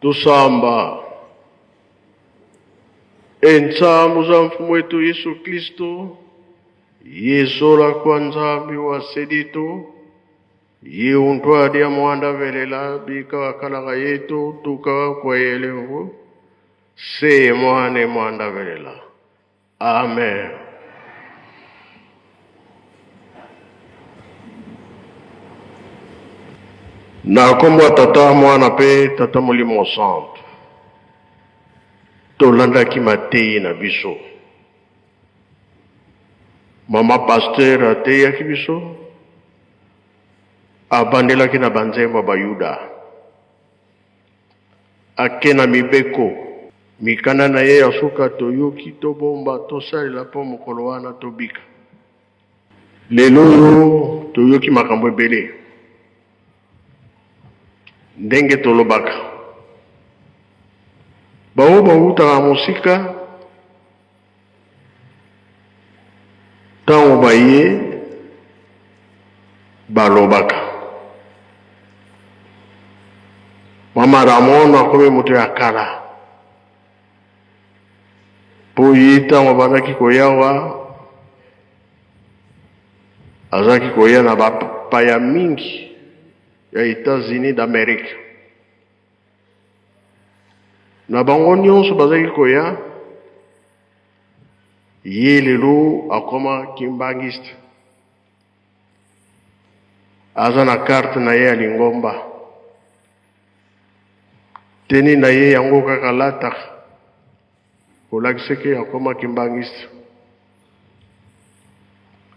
Tusamba. Entsamu za Mfumu wetu Yesu Kristo, yezola kwa Nzambi wa seditu, ye untwadi ya mwanda velela bika wakalaga yetu tuka kwa yelemvu se mwane mwanda velela. Amen. Na nkombo ya Tata, Mwana mpe Tata Molimo Santu, tolandaki mateyi na biso. Mama pasteur ateyaki biso, abandelaki na banzembo ya Bayuda, ake na mibeko mikanda na ye ya suka toyoki tobomba tosalela mpo mokolo wana tobika. Lelo oyo toyoki makambo ebele ndenge tolobaka, baoyo bawutaka mosika ntango baye balobaka. Mama Ramon akomi moto ya kala, mpo ye ntango abandaki koyawa azalaki koya na bapaya mingi ya États-Unis d'Amérique. Na bango nyonso bazalaki koya, ye lelo akoma kimbangiste, aza na carte na ye ya lingomba, teni na ye yango kaka lataka kolakisa ke akoma kimbangiste.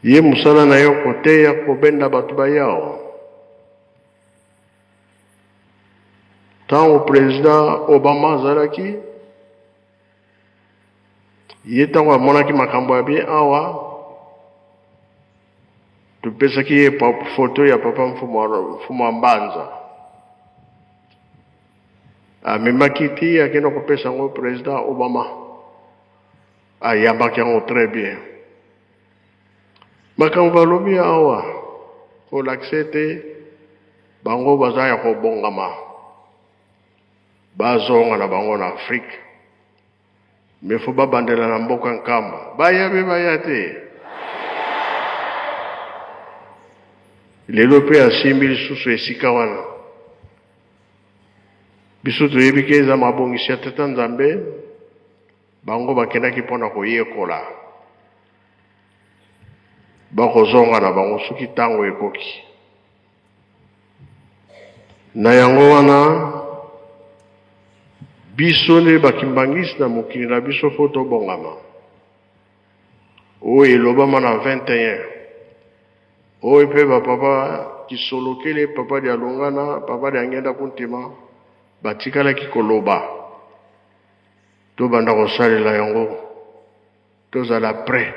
Ye mosala na ye koteya kobenda bato bayao. Ntango président Obama azalaki, ye ntango amonaki makambo ya bien awa, topesaki ye photo ya papa Mfumu wa Mbanza, amemaki ti akenda kopesa yango président Obama, ayambaki yango très bien. Makambo balobi awa kolakisa ete bango baza ya kobongama, bazonga na bango na Afrique, mais faut babandela na mboka Nkamba, baya be baya te. Lelo mpe asimbi lisusu esika wana. Biso toyebi ke eza mabongisi ya Tata Nzambe, bango bakendaki mpona koyekola, bakozonga na bango soki ntango ekoki. Na yango wana biso nde bakimbangisi na mokili na biso fo tobongama. Oyo elobama na 21, oyo mpe bapapa Kisolokele, papa Dialungana, papa Diangenda Kuntima batikalaki koloba, tobanda kosalela yango, tozala prêt.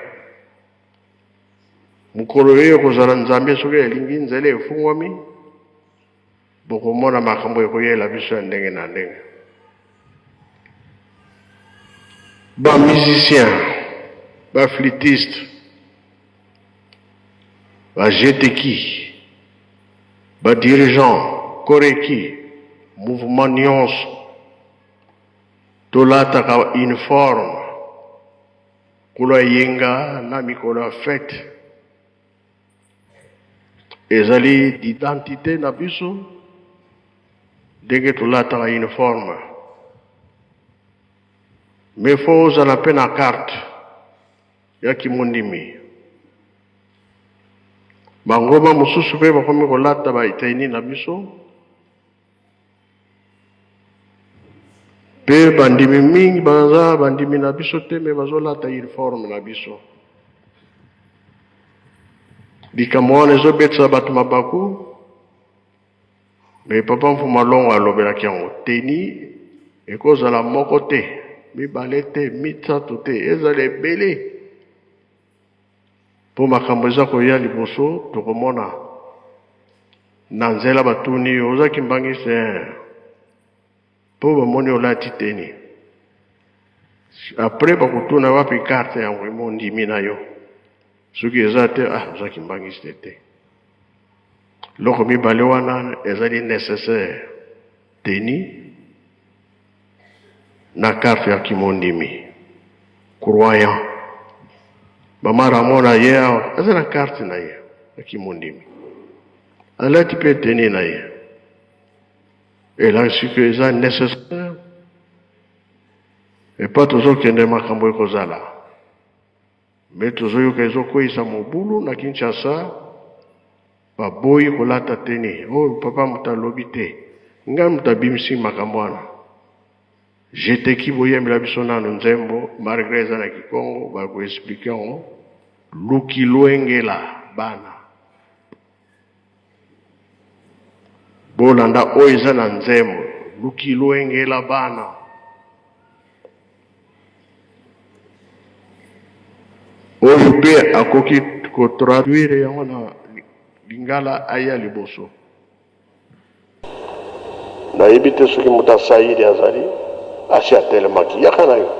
Mokolo oyo ekozala Nzambe soki elingi nzela efungwami, bokomona makambo ekoyela biso ya ndenge na ndenge. Ba musicien, ba flûtiste, ba jeteki, ba dirigeant, koreki, mouvement nyonso, tolataka uniforme kolo eyenga na mikolo ya fete, ezali identité na biso ndenge tolataka uniforme. Mais faut ozala mpe na carte ya kimondimi. Bangomba mosusu mpe bakomi kolata ba eteni na biso, mpe bandimi mingi baza bandimi na biso te, me bazolata uniforme na biso. Likambo wana ezobetisa bato mabaku, me papa Mfumu Alongo alobelaki yango. Teni ekozala moko te, mibale te, misato te, ezala ebele, mpo makambo eza koya liboso. Tokomona na nzela batuni yo oza kimbangiste mpo bamoni olati teni, après bakotuna wapi carte yango mondimi na yo. Soki eza te, ah, oza kimbangiste te. Loko mibale wana ezali nécessaire, teni. Na carte ya kimondimi, croyant. Mama Ramona ye awa aza na carte na ye ya kimondimi, alati mpe tenue na ye, elakisi ke eza nécessaire. Epa tozokende makambo ekozala me tozoyoka ezokweyisa mobulu na Kinshasa, baboyi kolata tenue. Oyo papa moto alobi te, ngai moto abimisi makambo wana. Jeteki boyembela biso nano nzembo malgré eza na kikongo, bakoexplike yango. Luki lwengela bana, bolanda oyo eza na nzembo luki lwengela bana. Oyo mpe akoki kotraduire yango na lingala aya liboso. Nayebi te soki moto asaili azali asi atelemaki. Yaka na yo.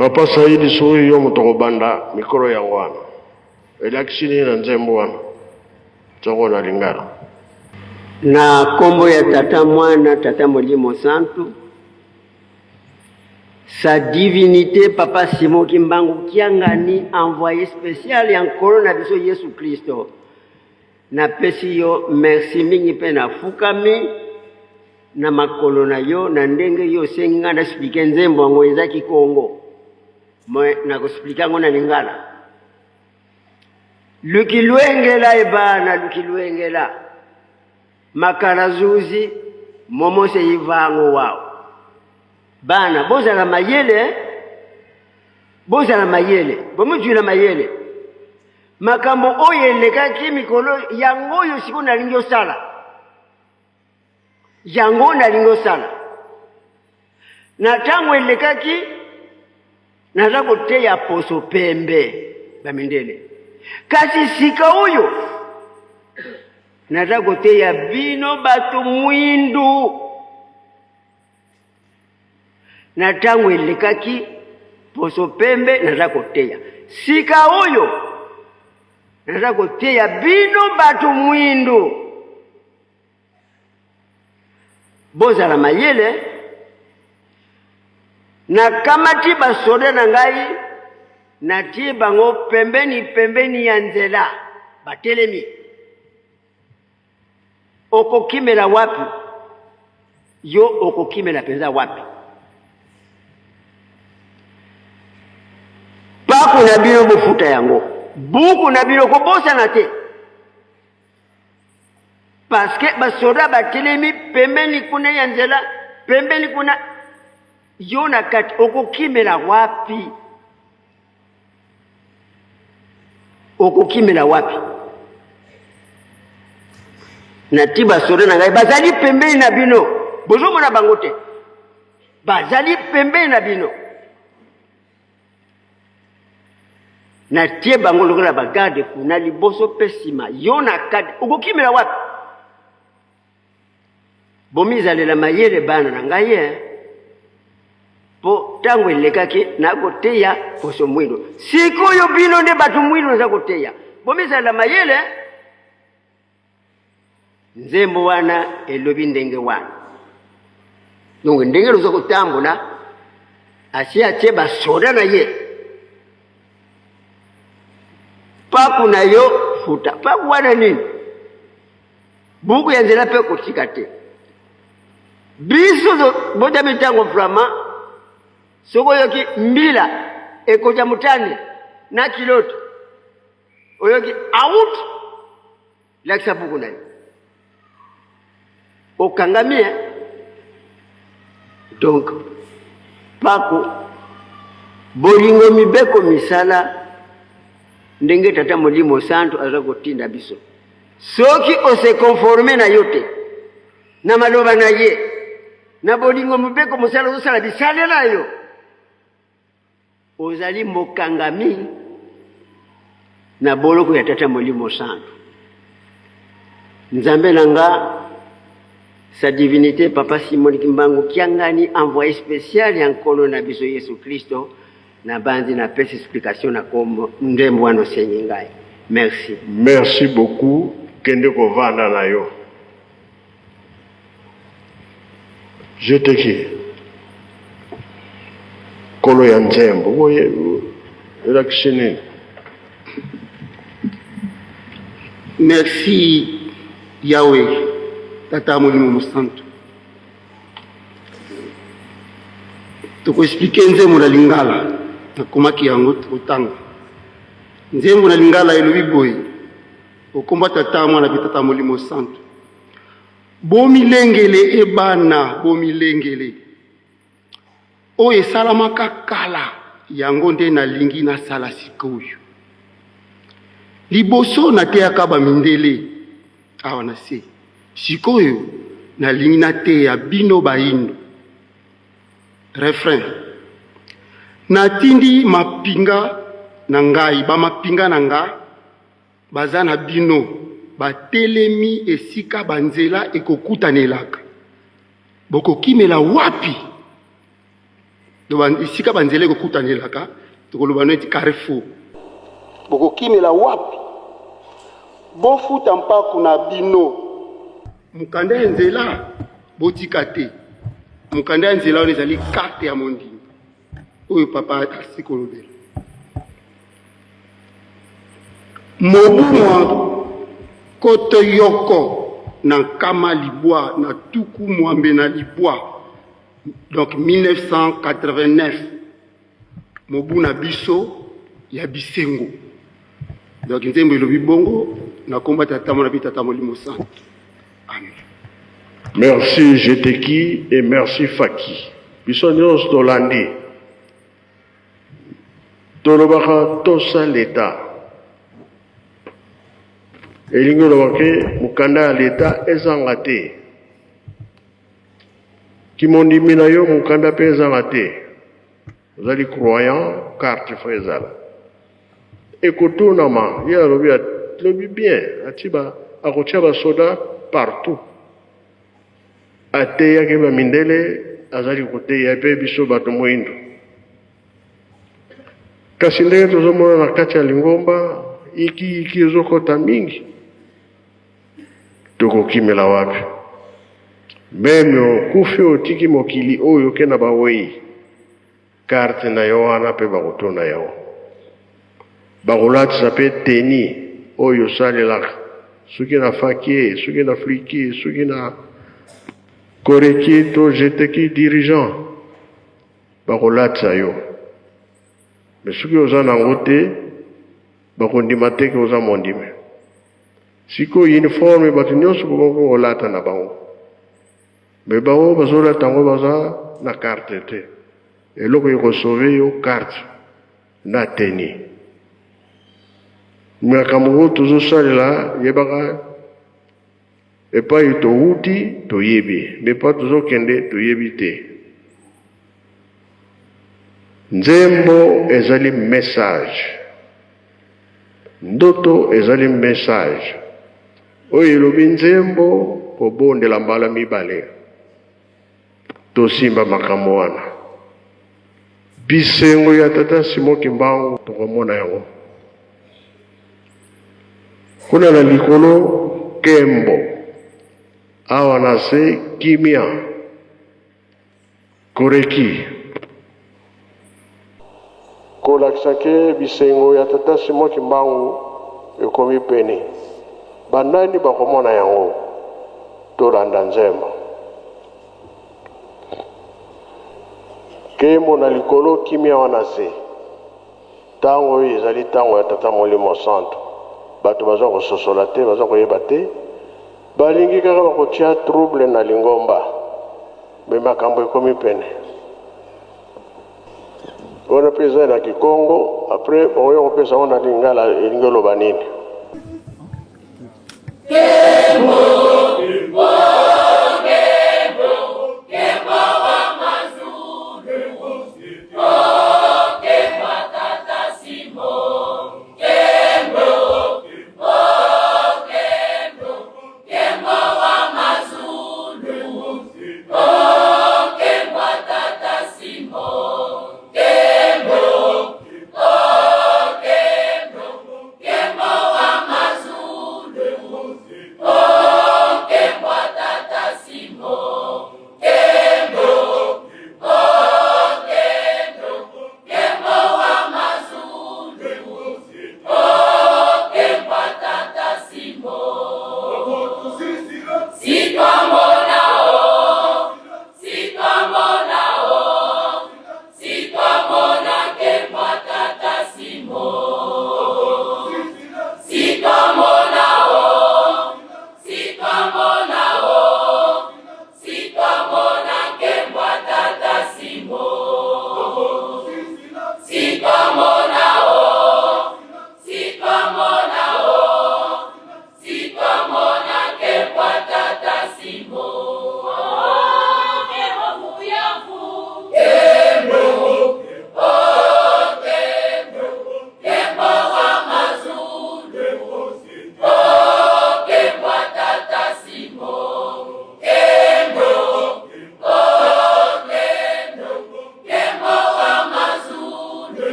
Papa Saidi soki yo moto okobanda mikolo yango wana elakisi nini na nzembo wana ntongo na lingala. Na kombo ya Tata Mwana Tata Molimo Santu, Sa Divinite Papa Simon Kimbangu Kiangani, envoyé spécial ya Nkolo na biso Yesu Klisto, napesi yo merci mingi mpe nafukami na makolo na yo na ndenge yo osengi ngai na explike nzembo yango eza kikongo me nakoexplike yango na lingala. Lukilwengela ebana lukilwengela makala zuzi momose ivango wao. Bana bozala mayele, bozala mayele, bomizwila mayele. Makambo oyo elekaki mikolo yango oyo sikoyo nalingi osala yango nalingi osala. Na ntango elekaki naza koteya poso pembe bamindele, kasi sika oyo naza koteya bino bato mwindu. Na ntango elekaki poso pembe naza koteya, sika oyo naza koteya bino bato mwindu. Bozala mayele. Nakamati basoda na ngai, natie bango pembeni pembeni ya nzela, batelemi. Okokimela wapi? Yo okokimela mpenza wapi? Paku na bino bofuta yango, buku na bino kobosana te. Parce que basoda batelemi pembeni kuna ya nzela, pembeni kuna, yo na kati okokimela wapi? Okokimela wapi? Nati basoda na ngai bazali pembeni na bino, bozomona bango te, bazali pembeni na bino. Natie bango lokola bagarde kuna liboso mpe nsima, yo na kati okokimela wapi? Bomizalela mayele bana na ngai ye, mpo ntango elekaki nakoteya poso mwindo, sikoyo bino nde bato mwindo naza koteya. Bomizalela mayele. Nzembo wana elobi ndenge wana. Donc ndenge loza kotambola asi atie basoda na ye paku na yo futa paku wana nini buku ya nzela mpe kotika te biso botami ntango vraiment soki oyoki mbila ekota motane na kiloto oyoki out lakisa buku na yo okangami eh? Donc pako bolingo mibeko misala ndenge tata molimo santu aza kotinda biso soki ose conforme na yo te na maloba na ye na bolingo mibeko mosala ozosala bisalela yo Ozali mokangami na boloko ya Tata Molimo Santu. Nzambe na nga, sa divinite Papa Simon Kimbangu Kiangani, envoyé spécial ya Nkolo na biso Yesu Klisto, nabanzi napesi explication na kombo ndembo wana osengi ngai. Merci. Merci beaucoup kende kovanda na yo. Je te ki kolo ya nzembo boye elakisi nini? Merci Yahweh, Tata Molimo Mosantu. Tokoexplike nzembo na Lingala, nakomaki yango, tokotanga nzembo na Lingala elobi boye: okomba Tata Mwana mpe Tata Molimo Santu. Bomilengele e bana, bomilengele. Oyo esalamaka kala, yango nde nalingi nasala sikoyo. Liboso nateyaka bamindele awa na se, sikoyo nalingi nateya bino bayindo. Refrain. Natindi mapinga na ngai, bamapinga na nga Baza na bino, batelemi esika ba nzela ekokutanelaka. Bokokimela wapi? Donc esika banzela ekokutanelaka, tokoloba neti carrefour. Bokokimela wapi? Bofuta mpaku na bino. Mokanda ya nzela botika te. Mokanda ya nzela wana ezali carte ya mondimi oyo papa asi kolobela. Mobu mwa nkoto yoko na 1989, donc 1989, mobu na biso ya bisengo. Donc nzembo elobi bongo na kombo ya Tata Mwana mpe Tata Molimo Santu. Amen. Merci Jeteki et merci Faki. Biso nyonso tolandi. Tolobaka tosa l'Etat. Elingi oloba ke mokanda ya l'Etat ezanga te. Kimondimi na yo mokanda mpe ezanga te. Ozali croyant, carte faut ezala. Ekotunama, ye alobi alobi bien, ati ba akotia ba soda partout. Ateyaki ba mindele, azali koteya mpe biso bato moindo. Kasi ndenge tozomona na kati ya lingomba, iki iki ezokota mingi. Tokokimela wapi? Meme okufi otiki mokili oyo oke na baweyi, carte na yo wana pe bakotuna yango. Bakolatisa pe tenue oyo osalelaka, soki na fakie, soki na fliki, soki na koreki to jeteki dirigeant, bakolatisa yo. Mais soki oza na yango te, bakondima te ke oza mondimi. Sikoyo uniforme bato nyonso bakoki kolata na bango, me bango bazolata yango baza na carte te. Eloko ekosauve yo carte na tenue. Makambo oyo tozosalela yebaka epai towuti toyebi, me epai tozokende toyebi te. Nzembo ezali message. Ndoto ezali message oyo elobi nzembo kobondela mbala mibale. Tosimba makambo wana. Bisengo ya tata Simon Kimbangu tokomona yango kuna na likolo, kembo awa na se kimia. Koreki. Kolakisa ke bisengo ya tata Simon Kimbangu ekomi pene. Ba nani bakomona yango? Tolanda nzembo. Kembo na likolo, kimia wana se. Tango oyo ezali tango ya Tata Molimo Santu. Bato baza kososola te, baza koyeba te. Balingi kaka bakotia trouble na lingomba. Mais makambo ekomi pene. Wana pe eza na kikongo, après bakoya kopesa yango na lingala, elingi oloba nini?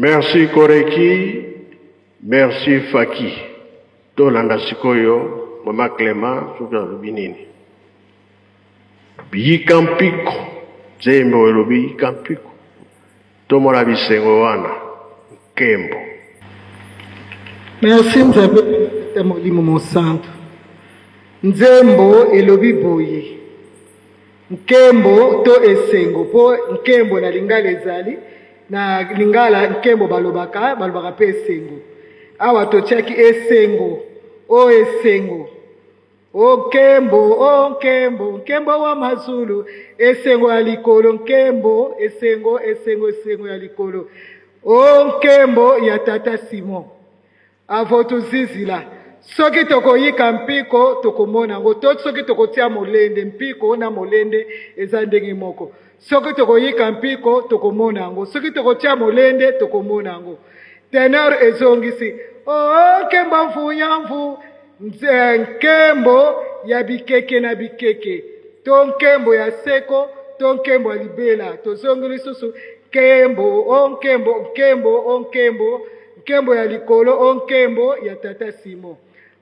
Merci Koreki, merci Faki. Tolanda sikoyo mama Clement soki alobi nini. Yika mpiko, nzembo elobi yika mpiko. Tomona bisengo wana, nkembo. Merci Nzambe Tata Molimo Mosantu. Nzembo elobi boye nkembo to esengo mpo nkembo na lingala ezali na lingala nkembo balobaka balobaka mpe esengo awa totiaki esengo o esengo O nkembo, o nkembo, nkembo wa mazulu, esengo ya likolo, nkembo, esengo, esengo, esengo ya likolo. O nkembo ya tata Simon. Avotuzizila. Soki tokoyika mpiko, tokomona yango. To soki tokotia molende, mpiko na molende eza ndenge moko. Soki tokoyika mpiko, tokomona yango. Soki tokotia molende, tokomona yango. Tenor ezongisi, O nkembo mvu ya mvu, nkembo ya bikeke na bikeke, to nkembo ya seko, to nkembo ya libela. Tozongi lisusu, nkembo, o nkembo, nkembo, o nkembo, nkembo ya likolo, o nkembo ya tata Simon.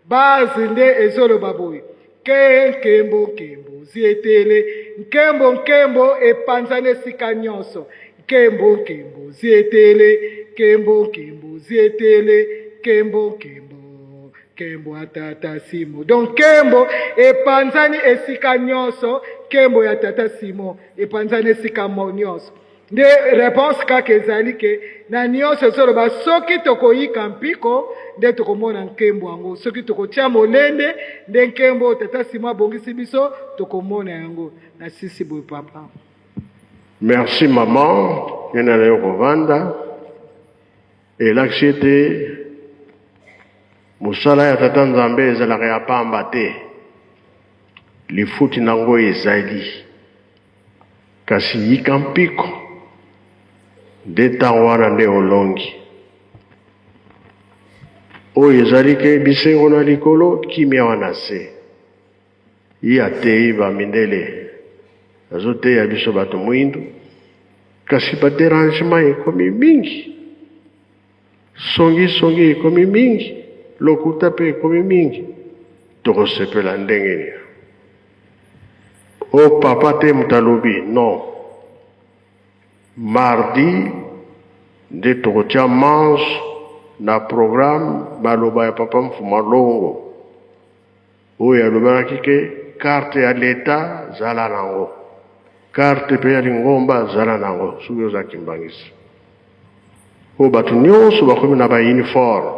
Base nde ezoloba boye ke nkembo nkembo zietele nkembo nkembo epanzani esika nyonso nkembo nkembo zietele nkembo nkembo zietele nkembo nkembo nkembo ya tata Simo. Donc nkembo epanzani esika nyonso, nkembo ya tata Simo epanzani esika nyonso. Nde reponse kaka ezali ke na nyonso ezoloba soki tokoyika mpiko nde tokomona nkembo yango, soki tokotia molende nde nkembo oyo tata Simo abongisi biso tokomona yango. Na sisi boye papa. Merci maman, kende na yo kovanda. Elakisi ete mosala ya Tata Nzambe ezalaka ya pamba te, lifuti nango ezali. Kasi yika mpiko, nde ntango wana nde olongi. Oyo ezali ke bisengo na likolo, kimia wana se. Ye ateyi ba mindele, azoteya biso bato mwindu, kasi ba derangement ekomi mingi, songi songi ekomi mingi, lokuta pe ekomi mingi. Tokosepela ndenge nini? O papa te moto alobi non. Mardi nde tokotia manche na programme maloba ya papa Mfuma Longo. Oyo alobaki ke carte ya l'etat zala nango, carte pe ya lingomba zala nango soki oza kimbangiste. Po batu nionso bakomi na ba uniforme,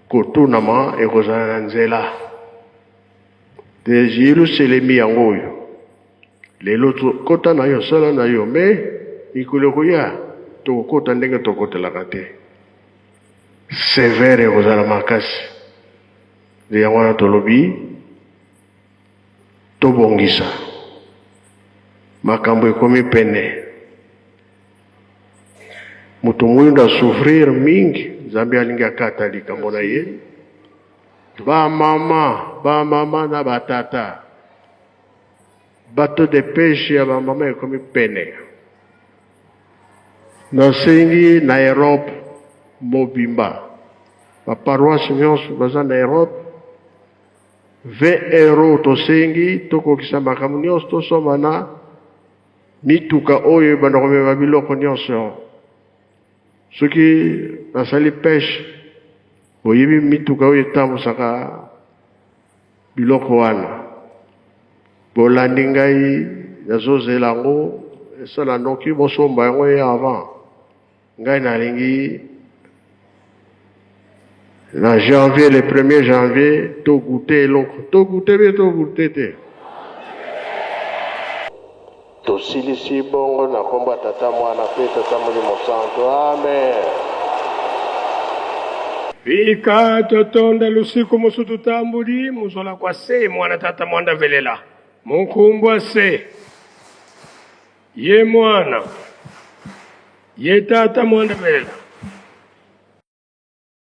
kotunama ekozala na nzela. Te Yeluselemi yango oyo lelo kota na yo sala na yo mais mikolo ekoya tokokota ndenge tokotelaka te. Severe ekozala makasi. Nde yango wana tolobi tobongisa makambo ekomi pene. Moto moyindo a souffrir mingi, Nzambe alingi akata likambo na ye. Ba mama, ba mama na ba tata, bateau de peche ya ba mama ekomi pene. Nasengi na Europe mobimba, ba paroisse nyonso baza na Europe, 20 euros tosengi tokokisa makambo nyonso, tosomba na mituka oyo ebanda komema biloko nyonso. Soki nasali peche, boyebi mituka oyo etambusaka biloko wana. Bolandi ngai, nazozela yango esala noki bosomba yango ye avant. Ngai nalingi na janvier, le premier janvier, to goûter eloko. To goûter bien, to goûter te. Tosilisi bongo na kombo ya Tata, Mwana pe Tata Molimo Santu. Amen. Bika totonda lusiku musu tutambuli muzola kwa se mwana tata mwanda velela munkumbwa se ye mwana ye tata mwanda velela.